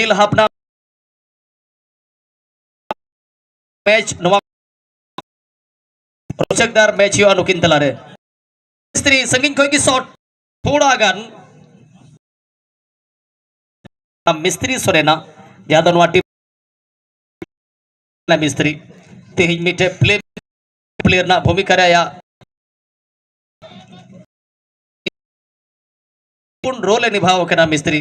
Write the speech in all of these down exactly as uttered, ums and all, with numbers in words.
ᱦᱟᱯᱱᱟ match ᱱᱚᱣᱟ ᱨᱚᱪᱚᱠᱫᱟᱨ match ᱦᱩᱭᱩᱜᱼᱟ ᱱᱩᱠᱤᱱ ᱛᱟᱞᱟᱨᱮ᱾ ᱢᱤᱥᱛᱨᱤ ᱥᱟᱺᱜᱤᱧ ᱠᱷᱚᱱ ᱜᱮ ᱥᱚᱴ ᱛᱷᱚᱲᱟ ᱜᱟᱱ ᱢᱤᱥᱛᱨᱤ ᱥᱚᱨᱮᱱᱟᱜ, ᱡᱟᱦᱟᱸ ᱫᱚ ᱱᱚᱣᱟ ᱴᱤᱢ ᱢᱤᱥᱛᱨᱤ ᱛᱮᱦᱮᱧ ᱢᱤᱫᱴᱮᱡ ᱯᱞᱮ ᱯᱞᱮᱭᱟᱨ ᱨᱮᱱᱟᱜ ᱵᱷᱩᱢᱤᱠᱟ ᱨᱮ ᱟᱭᱟᱜ ᱯᱩᱱ ᱨᱳᱞ ᱮ ᱱᱤᱵᱷᱟᱣ ᱠᱟᱱᱟ ᱢᱤᱥᱛᱨᱤ᱾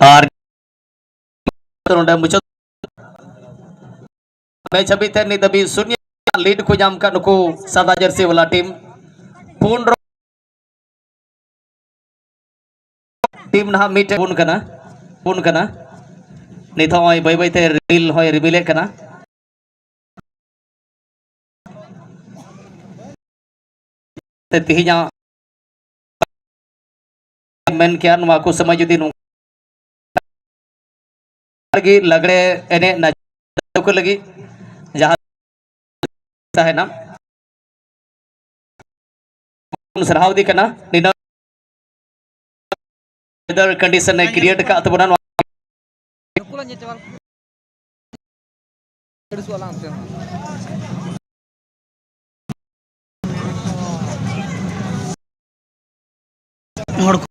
ᱟᱨ ᱱᱚᱰᱮ ᱢᱩᱪᱟᱹᱫ ᱢᱮᱪ ᱦᱟᱹᱵᱤᱡ ᱛᱮ ᱱᱤᱛ ᱫᱷᱟᱹᱵᱤᱡ ᱥᱩᱱᱭᱚ ᱞᱤᱰ ᱠᱚ ᱧᱟᱢ ᱠᱟᱜ ᱱᱩᱠᱩ ᱥᱟᱫᱟ ᱡᱟᱹᱨᱥᱤ ᱵᱟᱞᱟ ᱴᱤᱢ᱾ ᱯᱩᱱ ᱨᱚ-, ᱴᱤᱢ ᱱᱟᱦᱟᱜ ᱢᱤᱫᱴᱮᱱ ᱵᱚᱱ ᱠᱟᱱᱟ, ᱵᱚᱱ ᱠᱟᱱᱟ᱾ ᱱᱤᱛ ᱦᱚᱸ ᱱᱚᱜᱼᱚᱭ ᱵᱟᱹᱭ ᱵᱟᱹᱭ ᱛᱮ ᱨᱤᱢᱤᱞ ᱦᱚᱸᱭ ᱨᱤᱢᱤᱞᱮᱫ ᱠᱟᱱᱟ᱾ ᱛᱮ ᱛᱮᱦᱮᱧᱟᱜ ᱢᱮᱱ ᱠᱮᱭᱟ, ᱱᱚᱣᱟ ᱠᱚ ᱥᱚᱢᱚᱭ ᱡᱩᱫᱤ ᱱᱚᱝᱠᱟ ᱞᱟᱹᱜᱤᱫ ᱞᱟᱜᱽᱲᱮ ᱮᱱᱮᱡ ᱱᱟᱪ-, ᱠᱚ ᱞᱟᱹᱜᱤᱫ ᱡᱟᱦᱟᱸ ᱛᱟᱦᱮᱱᱟ, ᱥᱟᱨᱦᱟᱣ ᱤᱫᱤ ᱠᱟᱱᱟ᱾ ᱱᱤᱱᱟᱹᱜ weather condition ᱮ create ᱟᱠᱟᱫ ᱛᱟᱵᱚᱱᱟ, ᱱᱚᱣᱟ ᱦᱚᱲ ᱠᱚ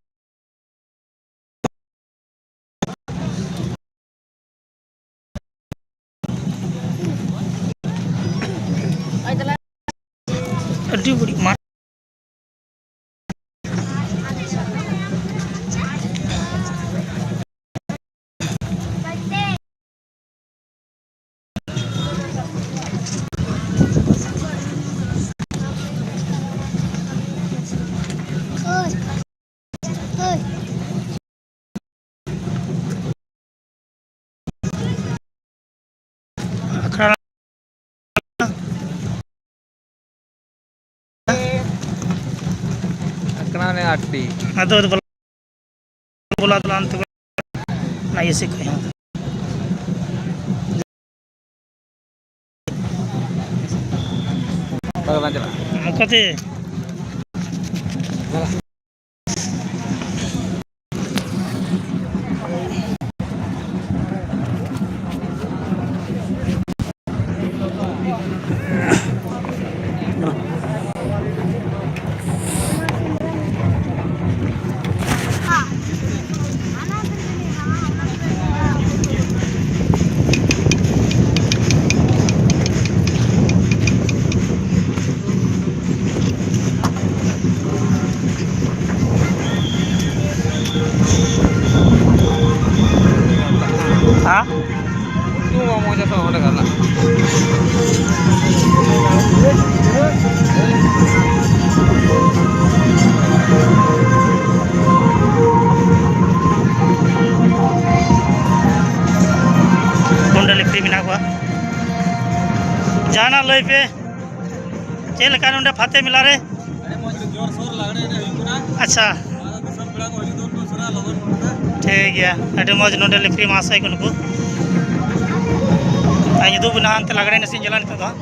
ᱟᱹᱰᱤ ᱵᱟᱹᱲᱤᱡ ᱢᱟ᱾ ᱟᱠᱷᱲᱟ ᱟᱠᱷᱲᱟ ᱨᱮ ᱟᱴ ᱴᱤ᱾ ᱟᱫᱚ ᱵᱚᱞᱟ ᱫᱚ ᱞᱟᱱ ᱛᱮ ᱚᱱᱟ ᱤᱭᱟᱹ ᱥᱮᱫ ᱠᱷᱚᱱ ᱦᱚᱸ᱾ ᱵᱟᱝ ᱪᱟᱞᱟᱜᱼᱟ᱾ ᱚᱱᱠᱟᱛᱮ᱾ ᱦᱮᱸ? ᱱᱚᱰᱮ ᱞᱤᱯᱷᱨᱤ ᱢᱮᱱᱟᱜ ᱠᱚᱣᱟ᱾ ᱡᱟᱦᱟᱱᱟᱜ ᱞᱟᱹᱭ ᱯᱮ, ᱪᱮᱫ ᱞᱮᱠᱟ ᱱᱚᱰᱮ ᱯᱷᱟᱛᱮ ᱢᱮᱞᱟ ᱨᱮ? ᱟᱪᱪᱷᱟ, ᱴᱷᱤᱠ ᱜᱮᱭᱟ, ᱟᱹᱰᱤ ᱢᱚᱡᱽ ᱱᱚᱰᱮ ᱞᱤᱯᱷᱨᱤ ᱢᱟᱦᱟᱥᱚᱭ ᱠᱚ ᱱᱩᱠᱩ᱾ ᱟᱨ ᱧᱤᱫᱩ ᱵᱮᱱᱟ ᱦᱟᱱᱛᱮ ᱞᱟᱜᱽᱲᱮ ᱮᱱᱮᱡ ᱥᱮᱫ ᱤᱧ ᱪᱟᱞᱟᱜᱼᱟ ᱱᱤᱛᱚᱜ ᱫᱚ ᱦᱟᱸᱜ᱾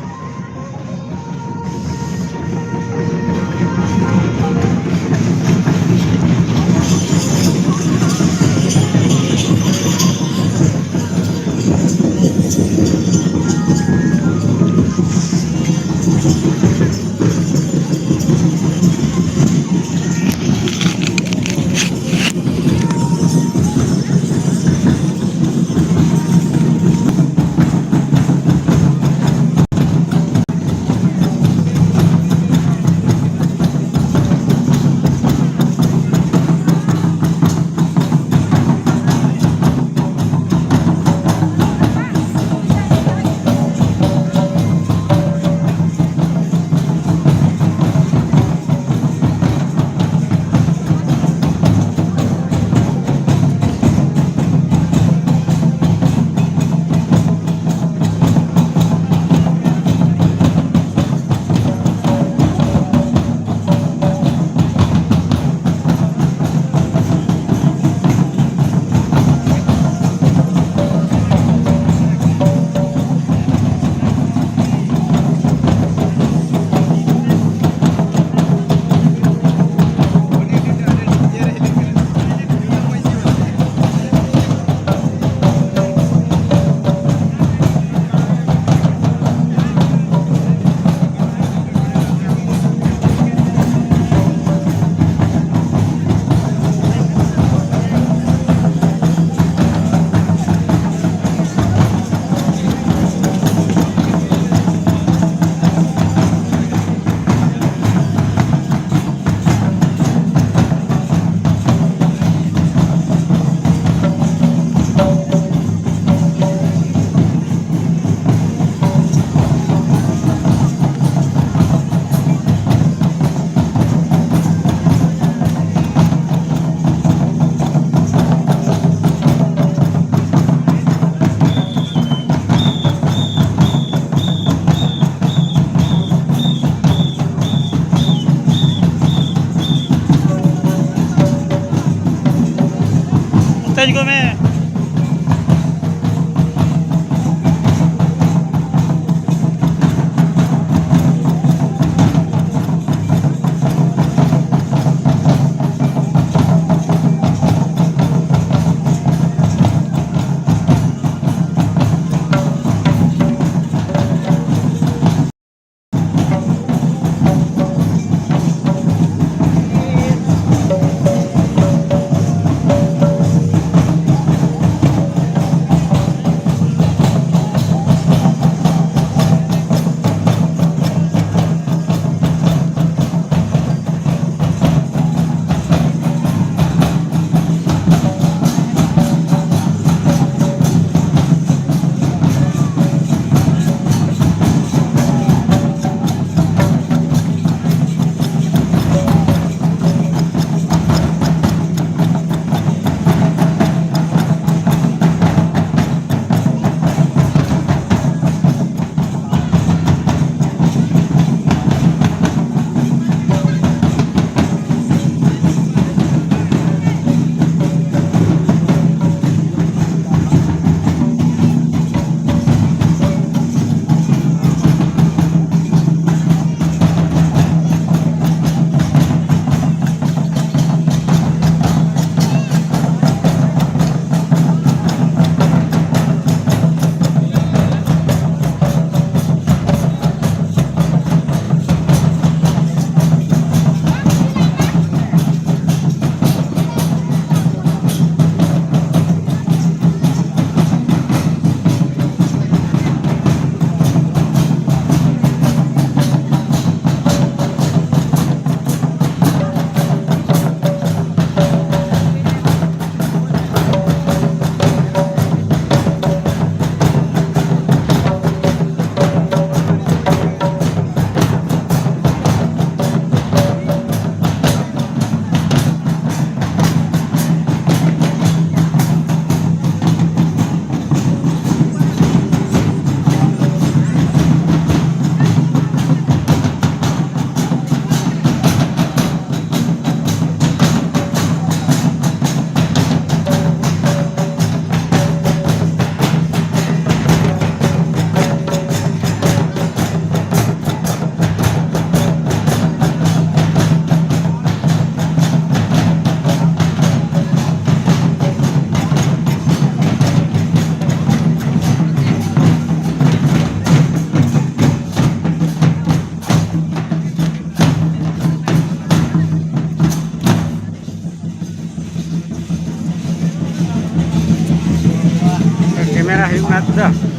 ᱫᱟ᱾